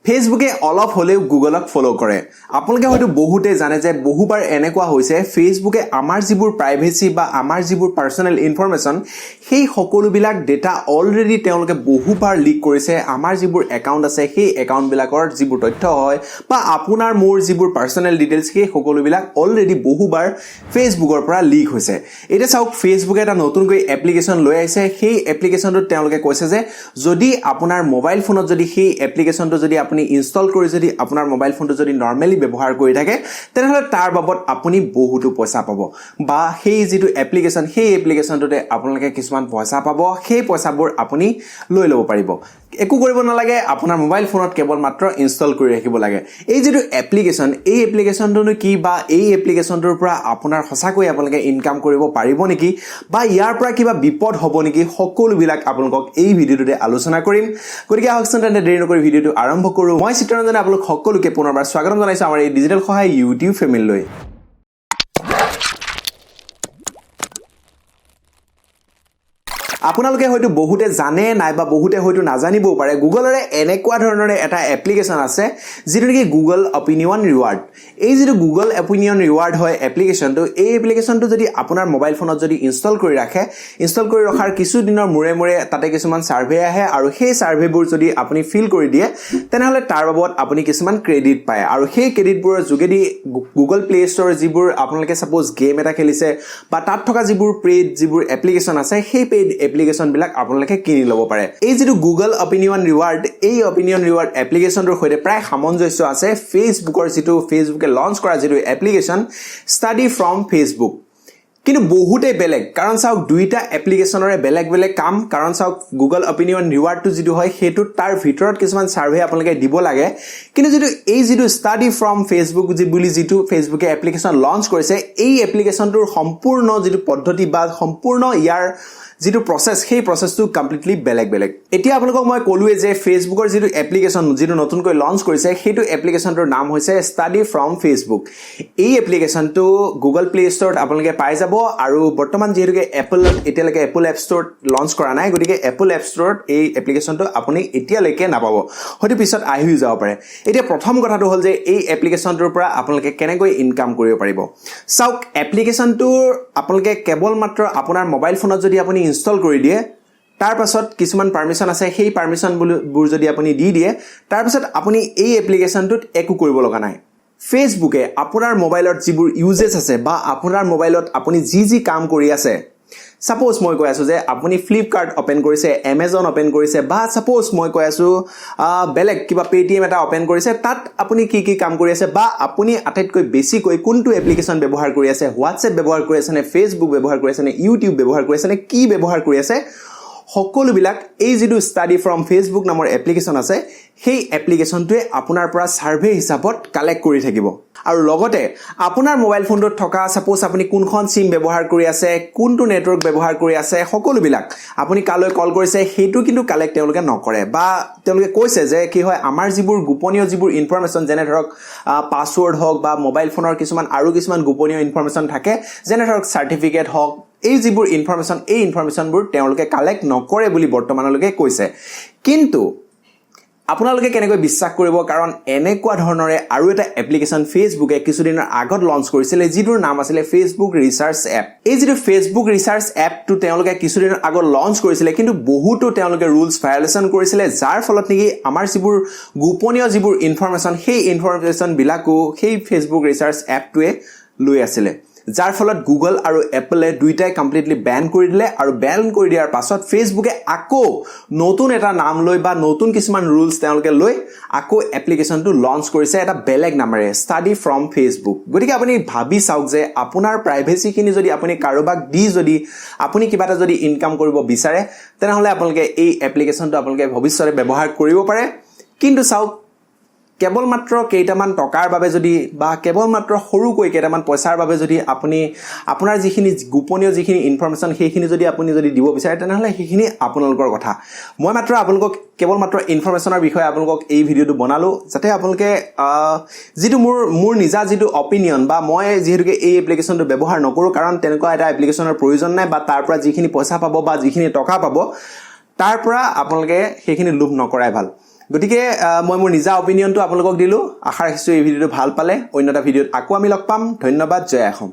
ফেচবুকে অলপ হ'লেও গুগলক ফ'ল' কৰে। আপোনালোকে হয়তো বহুতে জানে যে বহুবাৰ এনেকুৱা হৈছে, ফেচবুকে আমাৰ যিবোৰ প্ৰাইভেচি বা আমাৰ যিবোৰ পাৰ্চনেল ইনফৰমেশ্যন, সেই সকলোবিলাক ডেটা অলৰেডি তেওঁলোকে বহুবাৰ লিক কৰিছে। আমাৰ যিবোৰ একাউণ্ট আছে, সেই একাউণ্টবিলাকৰ যিবোৰ তথ্য হয় বা আপোনাৰ মোৰ যিবোৰ পাৰ্চনেল ডিটেইলছ, সেই সকলোবিলাক অলৰেডি বহুবাৰ ফেচবুকৰ পৰা লিক হৈছে। এতিয়া চাওক, ফেচবুকে এটা নতুনকৈ এপ্লিকেশ্যন লৈ আহিছে। সেই এপ্লিকেশ্যনটোত তেওঁলোকে কৈছে যে যদি আপোনাৰ মোবাইল ফোনত যদি সেই এপ্লিকেশ্যনটো যদি আপুনি ইনষ্টল কৰি যদি আপোনাৰ মোবাইল ফোনটো যদি নৰ্মেলি ব্যৱহাৰ কৰি থাকে, তেনেহ'লে তাৰ বাবদ আপুনি বহুতো পইচা পাব বা সেই যিটো এপ্লিকেশ্যন, সেই এপ্লিকেশ্যনটোতে আপোনালোকে কিছুমান পইচা পাব। সেই পইচাবোৰ আপুনি লৈ ল'ব পাৰিব। একো কৰিব নালাগে, আপোনাৰ মোবাইল ফোনত কেৱল মাত্ৰ ইনষ্টল কৰি ৰাখিব লাগে। এই যিটো এপ্লিকেশ্যন, এই এপ্লিকেশ্যনটোনো কি বা এই এপ্লিকেশ্যনটোৰ পৰা আপোনাৰ সঁচাকৈ আপোনালোকে ইনকাম কৰিব পাৰিব নেকি বা ইয়াৰ পৰা কিবা বিপদ হ'ব নেকি, সকলোবিলাক আপোনালোকক এই ভিডিঅ'টোতে আলোচনা কৰিম। গতিকে আহকচোন তেন্তে, দেৰি নকৰি ভিডিঅ'টো আৰম্ভ কৰোঁ। মই চিত্ৰৰঞ্জনে আপোনালোক সকলোকে পুনৰবাৰ স্বাগতম জনাইছোঁ আমাৰ এই ডিজিটেল সহায় ইউটিউব ফেমিলিলৈ। আপোনালোকে হয়তো বহুতে জানে নাইবা বহুতে হয়তো নাজানিবও পাৰে, গুগলৰে এনেকুৱা ধৰণৰে এটা এপ্লিকেশ্যন আছে যিটো নেকি গুগল অপিনিয়ন ৰিৱাৰ্ড। এই যিটো গুগল অপিনিয়ন ৰিৱাৰ্ড হয় এপ্লিকেশ্যনটো, এই এপ্লিকেশ্যনটো যদি আপোনাৰ মোবাইল ফোনত যদি ইনষ্টল কৰি ৰাখে, ইনষ্টল কৰি ৰখাৰ কিছুদিনৰ মূৰে মূৰে তাতে কিছুমান ছাৰ্ভে আহে আৰু সেই ছাৰ্ভেবোৰ যদি আপুনি ফিল কৰি দিয়ে, তেনেহ'লে তাৰ বাবদ আপুনি কিছুমান ক্ৰেডিট পায়। আৰু সেই ক্ৰেডিটবোৰৰ যোগেদি গুগল প্লে ষ্ট'ৰ যিবোৰ আপোনালোকে ছাপ'জ গেম এটা খেলিছে বা তাত থকা যিবোৰ পেইড যিবোৰ এপ্লিকেশ্যন আছে, সেই পেইড এপ্লিকেশ্যনবিলাক আপোনালোকে কিনি ল'ব পাৰে। এই যিটো গুগল অপিনিয়ন ৰিৱাৰ্ড, এই অপিনিয়ন ৰিৱাৰ্ড এপ্লিকেশ্যনটোৰ সৈতে প্ৰায় সামঞ্জস্য আছে ফেচবুকৰ যিটো ফেচবুকে লঞ্চ কৰা যিটো এপ্লিকেশ্যন ষ্টাডি ফ্ৰম ফেচবুক। কিন্তু বহুতেই বেলেগ। কাৰণ চাওক, দুইটা এপ্লিকেশ্যনৰে বেলেগ বেলেগ কাম। কাৰণ চাওক, গুগল অপিনিয়ন ৰিৱাৰ্ডটো যিটো হয়, সেইটোত তাৰ ভিতৰত কিছুমান ছাৰ্ভে আপোনালোকে দিব লাগে। কিন্তু যিটো ষ্টাডি ফ্ৰম ফেচবুক যি বুলি যিটো ফেচবুকে এপ্লিকেশ্যন লঞ্চ কৰিছে, এই এপ্লিকেশ্যনটোৰ সম্পূৰ্ণ যিটো পদ্ধতি বা সম্পূৰ্ণ ইয়াৰ যিটো প্ৰচেছ, সেই প্ৰচেছটো কমপ্লিটলি বেলেগ বেলেগ। এতিয়া আপোনালোকক মই ক'লোৱে যে ফেচবুকৰ যিটো এপ্লিকেশ্যন, যিটো নতুনকৈ লঞ্চ কৰিছে, সেইটো এপ্লিকেশ্যনটোৰ নাম হৈছে ষ্টাডি ফ্ৰম ফেচবুক। এই এপ্লিকেশ্যনটো গুগল প্লে ষ্ট'ৰত আপোনালোকে পাই যাব। আৰু বৰ্তমান যিহেতুকে এপল এতিয়ালৈকে এপল এপ ষ্ট'ৰত লঞ্চ কৰা নাই, গতিকে এপল এপ ষ্ট'ৰত এই এপ্লিকেশ্যনটো আপুনি এতিয়ালৈকে নাপাব। হয়তো পিছত আহিও যাব পাৰে। এতিয়া প্ৰথম কথাটো হ'ল যে এই এপ্লিকেশ্যনটোৰ পৰা আপোনালোকে কেনেকৈ ইনকাম কৰিব পাৰিব। চাওক, এপ্লিকেশ্যনটোৰ আপোনালোকে কেৱল মাত্ৰ আপোনাৰ মোবাইল ফোনত যদি আপুনি ইনষ্টল কৰি দিয়ে, তাৰ পাছত কিছুমান পাৰ্মিশ্যন আছে, সেই পাৰ্মিশ্যনবোৰ যদি আপুনি দি দিয়ে, তাৰপিছত আপুনি এই এপ্লিকেশ্যনটোত একো কৰিব লগা নাই। ফেচবুকে আপোনাৰ মোবাইলত যিবোৰ ইউজেছ আছে বা আপোনাৰ মোবাইলত আপুনি যি যি কাম কৰি আছে, ছাপ'জ মই কৈ আছোঁ যে আপুনি ফ্লিপকাৰ্ট অ'পেন কৰিছে, এমেজন অ'পেন কৰিছে বা ছাপ'জ মই কৈ আছোঁ বেলেগ কিবা পে'টিএম এটা অ'পেন কৰিছে, তাত আপুনি কি কি কাম কৰি আছে বা আপুনি আটাইতকৈ বেছিকৈ কোনটো এপ্লিকেশ্যন ব্যৱহাৰ কৰি আছে, হোৱাটছএপ ব্যৱহাৰ কৰি আছে নে ফেচবুক ব্যৱহাৰ কৰি আছে নে ইউটিউব ব্যৱহাৰ কৰি আছে নে কি ব্যৱহাৰ কৰি আছে, সকলোবিলাক এই যিটো ষ্টাডি ফ্ৰম ফেচবুক নামৰ এপ্লিকেশ্যন আছে, সেই এপ্লিকেশ্যনটোৱে আপোনাৰ পৰা ছাৰ্ভে হিচাপত কালেক্ট কৰি থাকিব। আৰু লগতে আপোনাৰ মোবাইল ফোনটোত থকা, ছাপ'জ আপুনি কোনখন চিম ব্যৱহাৰ কৰি আছে, কোনটো নেটৱৰ্ক ব্যৱহাৰ কৰি আছে, সকলোবিলাক, আপুনি কালৈ কল কৰিছে, সেইটো কিন্তু কালেক্ট তেওঁলোকে নকৰে। বা তেওঁলোকে কৈছে যে কি হয়, আমাৰ যিবোৰ গোপনীয় যিবোৰ ইনফৰমেশ্যন, যেনে ধৰক পাছৱৰ্ড হওক বা মোবাইল ফোনৰ কিছুমান আৰু কিছুমান গোপনীয় ইনফৰমেশ্যন থাকে, যেনে ধৰক চাৰ্টিফিকেট হওক, এই যিবোৰ ইনফৰমেশ্যন, এই ইনফৰমেশ্যনবোৰ তেওঁলোকে কালেক্ট নকৰে বুলি বৰ্তমানলৈকে কৈছে। কিন্তু আপোনালোকে কেনেকৈ বিশ্বাস কৰিব? কাৰণ এনেকুৱা ধৰণৰে আৰু এটা এপ্লিকেশ্যন ফেচবুকে কিছুদিনৰ আগত লঞ্চ কৰিছিলে, যিটোৰ নাম আছিলে ফেচবুক ৰিচাৰ্চ এপ। এই যিটো ফেচবুক ৰিচাৰ্চ এপটো তেওঁলোকে কিছুদিনৰ আগত লঞ্চ কৰিছিলে, কিন্তু বহুতো তেওঁলোকে ৰুলছ ভায়লেশ্যন কৰিছিলে, যাৰ ফলত নেকি আমাৰ যিবোৰ গোপনীয় যিবোৰ ইনফৰমেশ্যন, সেই ইনফৰমেশ্যনবিলাকো সেই ফেচবুক ৰিচাৰ্চ এপটোৱে লৈ আছিলে, যাৰ ফলত গুগল আৰু এপলে দুইটাই কমপ্লিটলি বেন কৰি দিলে। আৰু বেন কৰি দিয়াৰ পাছত ফেচবুকে আকৌ নতুন এটা নাম লৈ বা নতুন কিছুমান ৰুলছ তেওঁলোকে লৈ আকৌ এপ্লিকেশ্যনটো লঞ্চ কৰিছে এটা বেলেগ নামেৰে, ষ্টাডি ফ্ৰম ফেচবুক। গতিকে আপুনি ভাবি চাওক যে আপোনাৰ প্ৰাইভেচিখিনি যদি আপুনি কাৰোবাক দি যদি আপুনি কিবা এটা যদি ইনকাম কৰিব বিচাৰে, তেনেহ'লে আপোনালোকে এই এপ্লিকেশ্যনটো আপোনালোকে ভৱিষ্যতে ব্যৱহাৰ কৰিব পাৰে। কিন্তু চাওক, কেৱল মাত্ৰ কেইটামান টকাৰ বাবে যদি বা কেৱল মাত্ৰ সৰুকৈ কেইটামান পইচাৰ বাবে যদি আপুনি আপোনাৰ যিখিনি গোপনীয় যিখিনি ইনফৰমেশ্যন, সেইখিনি যদি আপুনি যদি দিব বিচাৰে, তেনেহ'লে সেইখিনি আপোনালোকৰ কথা। মই মাত্ৰ আপোনালোকক কেৱল মাত্ৰ ইনফৰমেশ্যনৰ বিষয়ে আপোনালোকক এই ভিডিঅ'টো বনালোঁ, যাতে আপোনালোকে যিটো মোৰ মোৰ নিজা যিটো অপিনিয়ন বা মই যিহেতুকে এই এপ্লিকেশ্যনটো ব্যৱহাৰ নকৰোঁ, কাৰণ তেনেকুৱা এটা এপ্লিকেশ্যনৰ প্ৰয়োজন নাই বা তাৰ পৰা যিখিনি পইচা পাব বা যিখিনি টকা পাব, তাৰ পৰা আপোনালোকে সেইখিনি লোভ নকৰাই ভাল। গতিকে মই মোৰ নিজা অপিনিয়নটো আপোনালোকক দিলোঁ। আশা ৰাখিছোঁ এই ভিডিঅ'টো ভাল পালে। অন্য এটা ভিডিঅ'ত আকৌ আমি লগ পাম। ধন্যবাদ। জয় অসম।